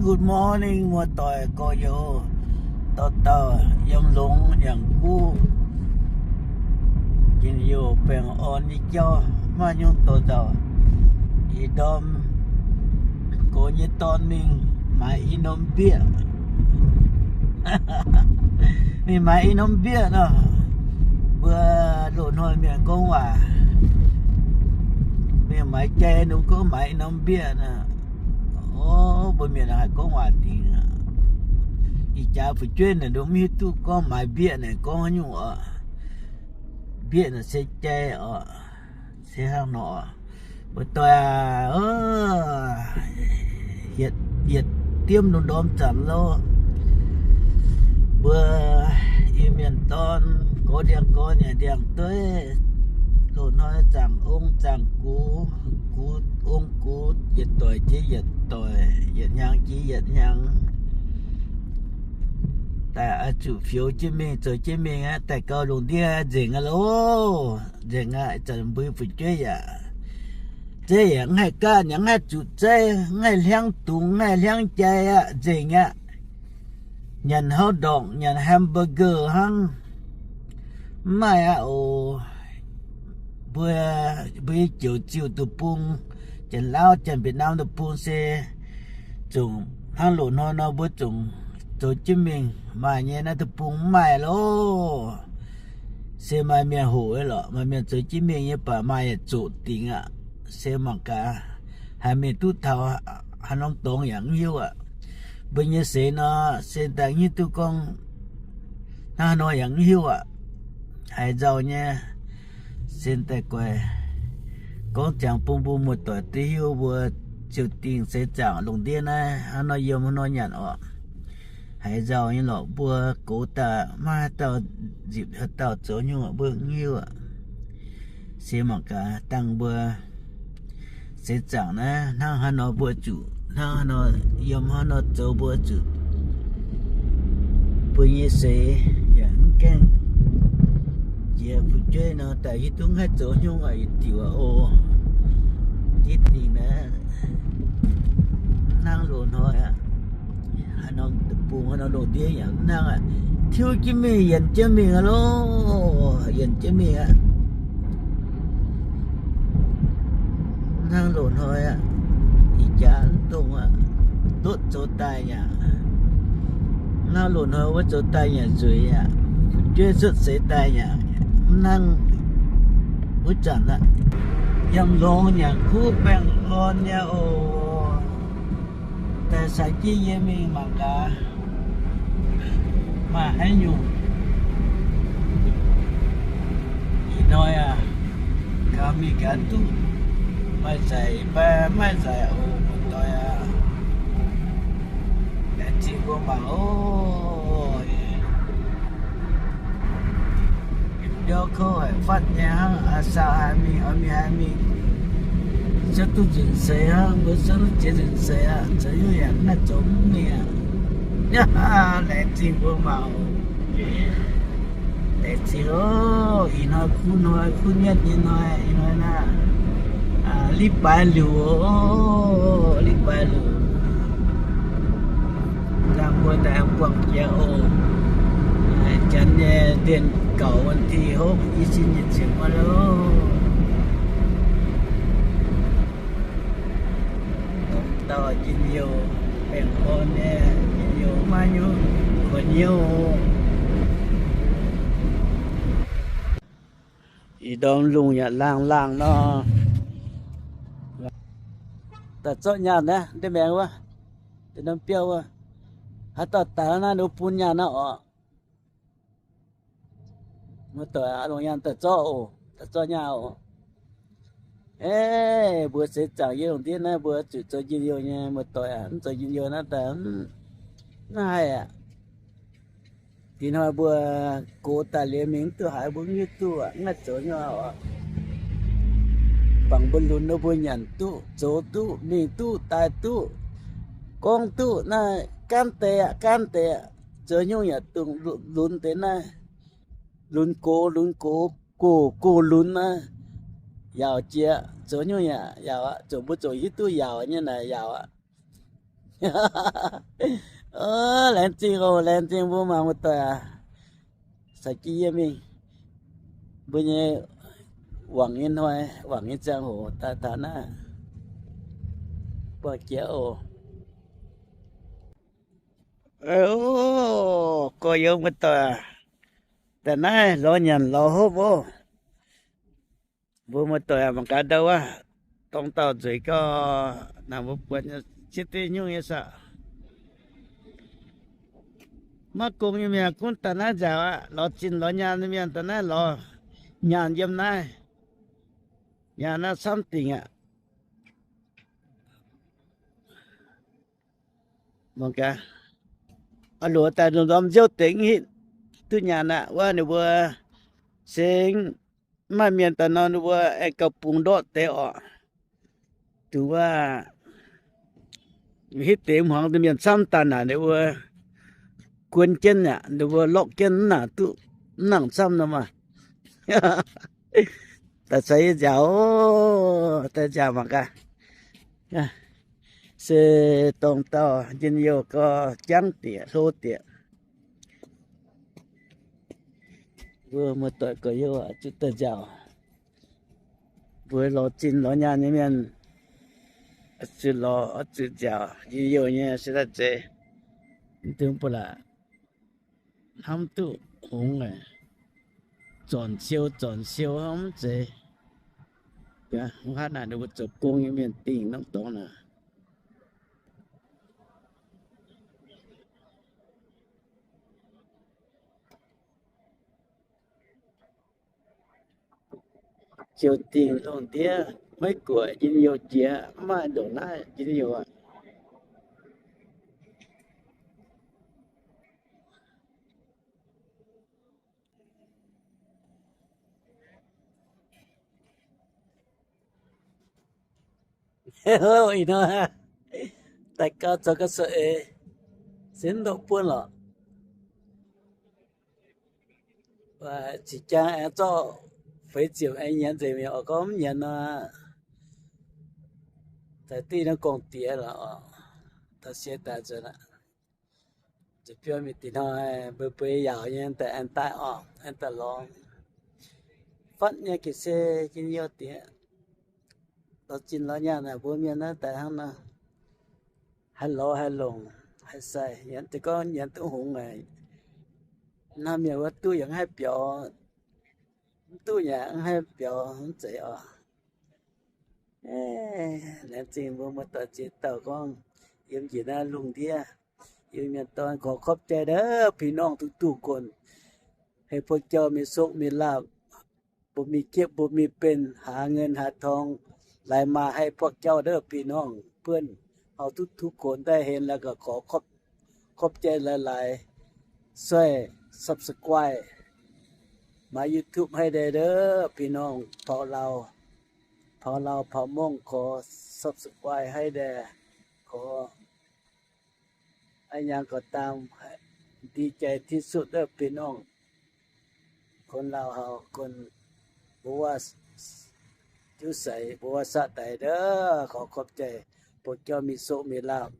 Good morning, muoz-doic gorx-youz, dauh dauh yiem longx yaac kuv, njien-youh baengh orn nyei jauv, maaih nyungc dauh dauh. Ih ndorm gox nyei dorn mingh maaiz i norm mbieqc. Mingh maaiz i norm mbieqc nor, mbuo loz-hnoi mienh gorngv waac, mingh maaiz jai nor gorngv maaiz i norm mbieqc nor. O, mbuo mienh haih gorngv waac dingc aqv. Ih jaax fu'jueiv naaic ndongc mv hiuv duqv gorngv maaiz mbieqc naaic gorngv haaix nyungc oc. Mbieqc naaic se jai oc, se hnangv nor. Mbuo doic aac, yietc, yietc diemv ndongc ndorm zanc lo, mbuo Iu-Mienh dorn, gorx ndiangx gorx, nyanc ndiangx dueiv, loz-hnoi zaangc ong zaangc gux, gux ong gux, yietc doic jiex yietc doic, yietc hnyangx jiex yietc hnyangx, daaih oix zuqc fioux jienv mingh, zoux jienv mingh aqv. Daaih gauh lungh ndiev nzengc aqv loh. Nzengc aqv. Zanc mbui fu'jueiv yaac, zeiv yaac mv haih gaatv, yaac mv haih zuqc zeiv, mv haih hliangv dungz, mv haih hliangv jai aqv. Nzengc aqv. Nyanc hotdog, nyanc hamburger hnangv. Mv maaih aqv oc. Mbuo, mbuo nyei joux ziuh deic-bung, Janx-Lauv, Janx-Mbetc Naam deic-bung se zungv hnangv loz-hnoi nor mbuo zungv zoux jienv mingh. Maaih nyei naaiv deic-bung mv maaih loh. Se maaih mienh hoqc lorqc, maaih mienh zoux jienv mingh nyei, mv baac maaih yaac zoqc dingc aqv. Se mangc gaax, haih mingh duqv taux haaix norm dorngx yaac mv hiuv aqv. Mbuo nyei seix nor se daaih mv hiuv duqv gorngv hnangv haaix nor yaac mv hiuv aqv. Haiz nzauh nyei, se daaih guaix gorngv ziangx bun mbuo muoz-doic duqv hiuv mbuo ziouc dingh seix zaangc lungh ndiev naaiv hnangv nor yiem hnangv nor nyanc oc. Haiz nzauh nyei lorqc, mbuo gox daaih maiv haaix dauh nzipc haaix dauh zoux nyungc mbuo mv hiuv aqv. Se mangc gaax dangh mbuo seix zaangc naaiv hnangv haaix nor mbuo zuqc, hnangv haaix nor yiem haaix nor zoux mbuo zuqc. Mbuo nyei seix yaac mv gaengh jiex fu'jueiv nor daaih hiuv duqv mv haih zoux nyungc aqv, yietc diuc aqv oc. Diqv dingc naaiv hnangv loz-hnoi aqv. Haaix norm deic-bung, haaix norm lungh ndiev yaac mv hnangv aqv. Tiuv jienv mingh, yienc jienv mingh aqv loh, yienc jienv mingh aqv. Hnangv loz-hnoi aqv, ih jaax mv dongh aqv, ndutv zoux daaih yaac, hnangv loz-hnoi wuov zoux daaih yaac nzueic aqv, fu'jueiv cuotv seix daaih yaac mv hnangv wuov zanc aqv. Yiem longx nyanc kuv baengh orn nyei oc. Daaih sai jienv yie mingh mangc gaax, maaih haaix nyungc. Ih hnoi aac, gaax mingh gaax duqv, maaih nzaic fai maiv nzaic oc, muoz-doic aac. Laengz zingh mbuo mangc oc. Biauv kouv haic, fatv nyei hnangv, aa, saau haiz mingh, oix mingh haiz mingh, cuotv duqv nzunc seix hnangv, mbuo cuotv duqv jiex nzunc seix aqv, zoux nyungc yaac maiv zoux mv mingh aqv. Laengz zingh mbuo mangc. Laengz zingh oc. Ih hnoi kuv hnoi, kuv nyatv nyei hnoi, ih hnoi naaiv, aa, 礼拜六 oc, 礼拜六. Dangh mbuo daaih buangh jiex oc. Janx nyei เดือนเก้า วันที่หก i sin nyic ziepc wuov loh. Dongh dauh njien-youh baengh orn nyei, njien-youh maiv nyungc kuonx hnyouv. Ih ndorm lungh yaac laangh laangh nor. Daaih zorqv nyaanh naaiv, ndeic maengx wuov, ndeic norm biauv wuov. Haaix dauh daaih naaiv ninh bun nyaanh naaiv oc. Muoz-doic aac, longc nyaanh daaih zorqv oc, daaih zorqv nyaanh oc. Eix, mbuo seix zaangc yiem lungh ndiev naaiv mbuo zuqc zoux njien-youh nyei, muoz-doic aac, mv zoux njien-youh naaiv daaih mv haih aqv. Ih hnoi mbuo gox daaih liuz mingh mv duqv haaix, mbuo mv hiuv duqv aqv, mv haih zoux nyei oc. Bangc mbuo lunx nor mbuo nyanc duqv, zoux duqv, mingh duqv, daaih duqv, gorngv duqv naaiv gaanv deix aqv, gaanv deix aqv. Zoux nyungc yaac dungx lunx deix naaiv, lunx gox, lunx gox, gox, gox lunx naaiv, yaauc jiex. Zoux nyungc yaac yaauc aqv. Zoux mbuo zoux hiuv duqv yaauc nyei naaic yaauc aqv. Laengz zingh oc, laengz zingh mbuo mangc muoz-doic aac. Caux jienv yie mingh mbuo nyei wangc nyei hnoi, wangc nyei ziangh hoc daaih taux naaiv. Buangh jiex oc. Gorx-youz muoz-doic aac, daaih naaiv lorz nyanc lorz hopv oc. Mbuo muoz-doic aac, mangc gaax ndau wuov, dorng dauh nzueic gau, naaic mbuo buatc nyei ciev deix nyungc nyei saah. Maiv gong nyei mienh gunv daaih naaiv nziaauc aqv, lorz zinh lorz nyaanh nyei mienh daaih naaiv lorz nyaanh yiem naaiv. Nyaanh naaiv camv dingc aqv. Mangc gaax, oix luoqc daaih nzunc ndorm nziouv deix hitv duqv nyaanh aqv. Wuov ninh mbuo se maaih mienh daaih nor ninh mbuo aengx gauh bungx ndortv deix oc. Dongh wuov hitv deix hmuangx mienh camv daaih naaic ninh mbuo guon jienv aqv, ninh mbuo lorqv jienv mv nangc duqv, mv nangc camv nor maah. Daaih caux yie nziaauc oc, daaih nziaauc mangc gaax. Se dongh dauh njien-youh gau, jangv dieqc hlo dieqc. Mbuo muoz-doic gorx-youz zuqc daaih nziaauc. Mbuo lorz zinh lorz nyaanh nyei mienh zuqc lorz, oix zuqc nziaauc. Njien-youh nyei se daaih zeiz, mv dungx ba'laqc hnamv duqv hngongx, zornc siou zornc siou hnamv mv zeiz. Hnangv naaic ninh mbuo zoux gong nyei mienh dingh norm dorngx naaic. Ziouc dingc lungh ndiev maiv guoqc njien-youh jiex, mv maaih ndongc naaiv njien-youh aqv. Ih hnoi daaih gauh zoux ga'sueih eix, se mv ndortv buonv lorqc. Ziqc jaang aengx zorqv feix ziepc aengx nyienz nzengc mi'aqv. Oix gorngv mv nyienz nor, daaih diuh naaiv gorngv diex lorqc. Da'sie daaih nzuonx aqv. Zuqc biomv mingh dih hnoi, mbeix mbeix yaauc nyei daaih aengx daaih orqc, aengx daaih lorngx. Fatv nyei gec se njien-youh diex. Lorz zinh lorz nyaanh naaic mbuo mienh naaiv daaih hnangv nor, haih lorz haih longc haih sai, yie gorngv nyienz duqv hngongx aqv. Hnamv mienh wuov duqv yaac mv haih biaux, mv duqv yaac mv haih biaux, mv zeiz oc. Laengz zingh mbuo muoz-doic ziex dauh gorngv yiem njiec naaiv lungh ndiev, yiem mienh dorn, gorngv ขอบใจ ndiev pin-orngh duqv duqv gonx, hei buo jauv mingh sokv mingh laapv, mbuo mingh jiepv mbuo mingh benx, haaix เงิน haaix ทอง laaix maaih hei buo jauv ndiev pin-orngh buonv, haaix duqv duqv gonx daaih henv la'gaux, gorngv ขอบใจ laaix-laaix. Sueih subscribe maaih YouTube haiv deix ndiev pin-orngh, paux Laauv, paux Laauv paux Mongv gorngv subscribe haiv deix, gorngv ไอ้หยังก็ตาม ดีใจที่สุด ndiev pin-orngh. Gunv Laauv haaix gunv, mbuo jiuv seix mbuo saqv daic ndiev, gorngv ขอบใจ, buo jauv mingh sokv mingh laapv,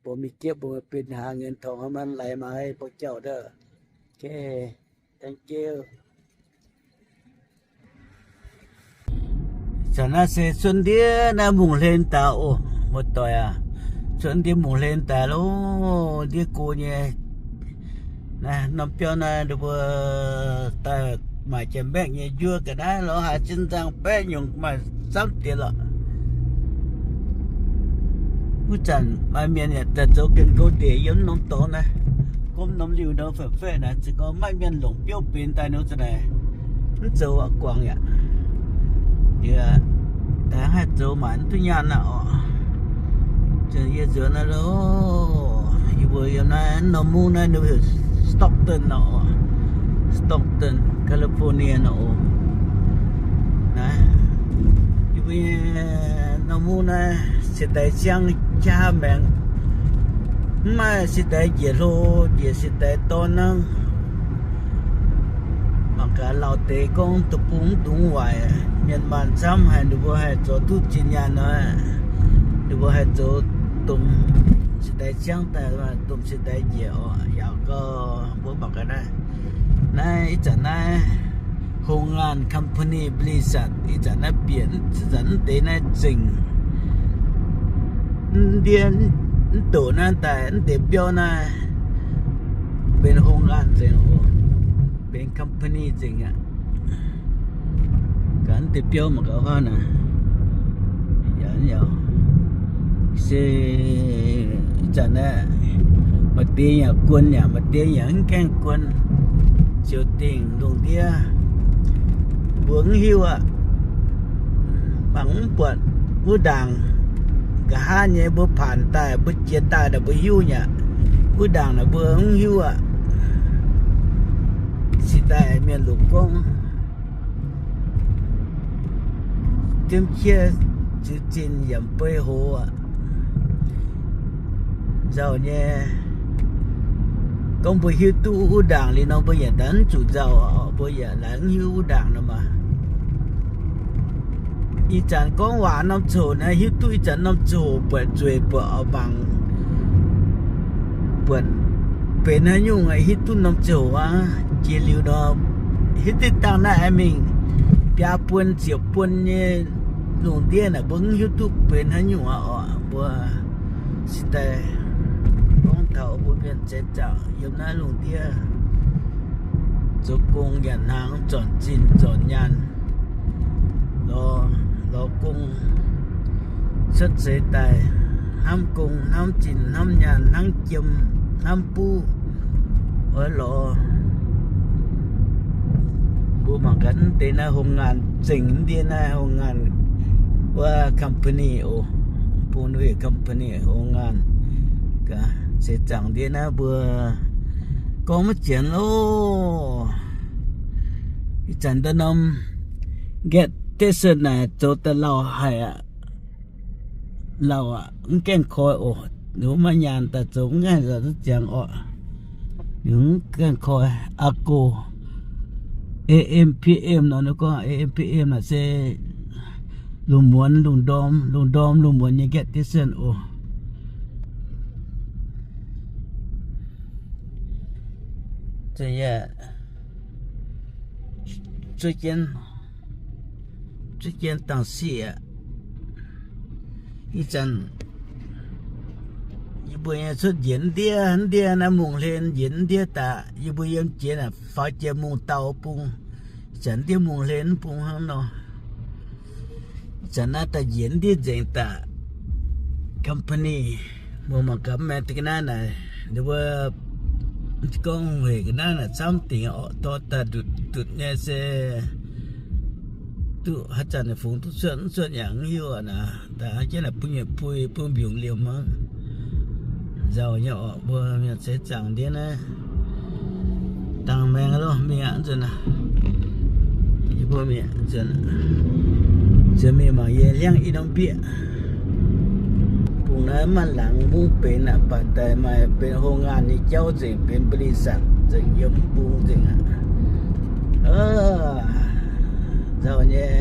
mbuo mingh jiepv mbuo mingh benx, haaix เงิน ทอง haaix มัน ไหลมาให้พวกเจ้า ndiev. Thank you. Zanc naaiv se cuotv ndiev naaiv mungh hlen daaih oc, muoz-doic aac. Cuotv ndiev mungh hlen daaih loh, ndiev go nyei. Naaiv norm biauv naaiv ninh mbuo daaih maaic janx-mbaeqv nyei njuov ga'naaiv lorz haaix zinh nzangc baeqv nyungc maaih camv diex lorqc. Wuov zanc maaih mienh yaac daaih zoux gengh gouv ndeic yiem norm dorngx naaiv, gomv norm liuh nor faeqv-faeqv naaic, za'gengh maaih mienh longc biouv benx daaih nor za'naaic mv zoux aqv, guangc yaac. Yie daaih haih zoux maaic mv duqv nyaanh aqv oc. Yie nzuonx naaiv loh, yie mbuo yiem naaiv norm mungv naaiv, Stockton nor, Stockton, California nor oc. Naaiv yie mbuo norm mungv naaiv se daix siang jaa maengx, mv maaih se daix njiec hlo, njiec se daix dorn hnangv. Mangc gaax lauh deix gorngv deic-bung mv dungx waaic, mienh maanh camv haic, ninh mbuo haih zoux duqv zinh nyaanh nor, ninh mbuo haih zoux dongh Ciex daaih ciangv daaih domh ciex daaih njiec oc, yaac gau mbuo mangc gaax naaiv. Naaiv ih zanc naaiv โรงงาน company บริษัท ih zanc naaiv bieqc, ih zanc mv deix naaiv zengc. Ndiev mv doqc naaiv daaih mv deix biauv naaiv benx โรงงาน nzengc oc, benx company nzengc aqv. Gaax mv deix biauv mangc gaax huaav naaic. Se ih zanc naaiv maaih deix yaac guon yaac maaih deix yaac mv gaengh guon, ziouc dingc lungh ndiev. Mbuo mv hiuv aqv. Mangc mv buatc wuov ndaangc nqa'haav nyei, mbuo paanc daaih, mbuo jiex daaih naaic mbuo hiuv nyei aqv. Wuov ndaangc naaic mbuo mv hiuv aqv. Cingx daaih mienh longc gorngv jiemv qiev ziux zinh yaac mv bei hoz aqv. Nzauh nyei. Gorngv mbuo hiuv duqv wuov ndaangc liuz nor, mbuo yaac daaih mv zuqc nzauh oc. Mbuo yaac laaic mv hiuv wuov ndaangc nor maah. Ih zanc gorngv waac norm ziangh hoc naaiv hiuv duqv ih zanc norm ziangh hoc buatc nzueic buatc oix mangc buatc benx haaix nyungc, hiuv duqv norm ziangh hoc aqv. Jiex liuz nor, hiuv duqv dangh naaiv mingh biaa buon ziepc buon nyei lungh ndiev naaic, mbuo mv hiuv duqv benx haaix nyungc aqv oc. Mbuo cingx daaih gorngv taux mbuo mienh seix zaangc yiem naaiv lungh ndiev zoux gong nyanc hnaangx, zornc zinh zornc nyaanh, lorz, lorz gong cuotv seix daaih, hnamv gong, hnamv zinh, hnamv nyaanh, hnamv jiem, hnamv buv, oix lorz. Mbuo mangc gaax deix naaiv โรงงาน zengc ndiev naaiv โรงงาน wuov company oc, bung nui company โรงงาน gaax. Seix zaangc ndiev naaiv mbuo gorngv maiv jienx loh. Ih zanc da'norm gas station naaic zoux daaih lauh haic aqv. Lauh aqv, mv gaengh koi oc. Ninh mbuo maaih nyaanh daaih zoux mv gaengh zoux duqv ziangx oc. Ninh mv gaengh koi. Aqv gox A M P M nor, ninh gorngv A M P M naaic se lungh muonz lungh ndorm, lungh ndorm lungh muonz nyei gas station oc. Zuov jienv, zuov jienv dangh siec. Ih zanc yie mbuo nyei cuotv njiec ndiev, ndiev naaiv mungh hlen njiec ndiev daaih. Yie mbuo yiem jiex naaic faaux jiex mungh dauh bung. Ih zanc ndiev mungh hlen mv bung hnangv nor. Ih zanc naaiv daaih njiec ndiev nzengc daaih. Company, mbuo mangc gaax maengx deix ga'naaiv naaic, ninh mbuo gorngv hec ga'naaiv naaic camv dingc orqc, dorh daaih ndutc ndutc nyei se duqv haaix zanc ninh fungx duqv cuotv mv cuotv yaac mv hiuv aqv naaic. Daaih hnangv jienv naaic bun mienh pui bun mbiungc liemh hnangv. Nzauh nyei orqc, mbuo mienh seix zaangc ndiev naaiv. Dangh maengx loh mingh aqv nzunc. Yie mbuo mingh nzunc, nzunc mingh mangc yie hliangv i norm mbieqc. Bung naaiv maaih laangz mungv benx aqv, baac daaih maaih benx โรงงาน nyei jauv nzengc, benx บริษัท nzengc, yiem bung nzengc aqv. Nzauh nyei,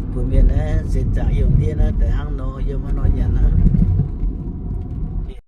mbuo mienh naaiv seix zaangc yiem ndiev naaiv daaih hnangv nor, yiem hnangv nor nyanc hnangv.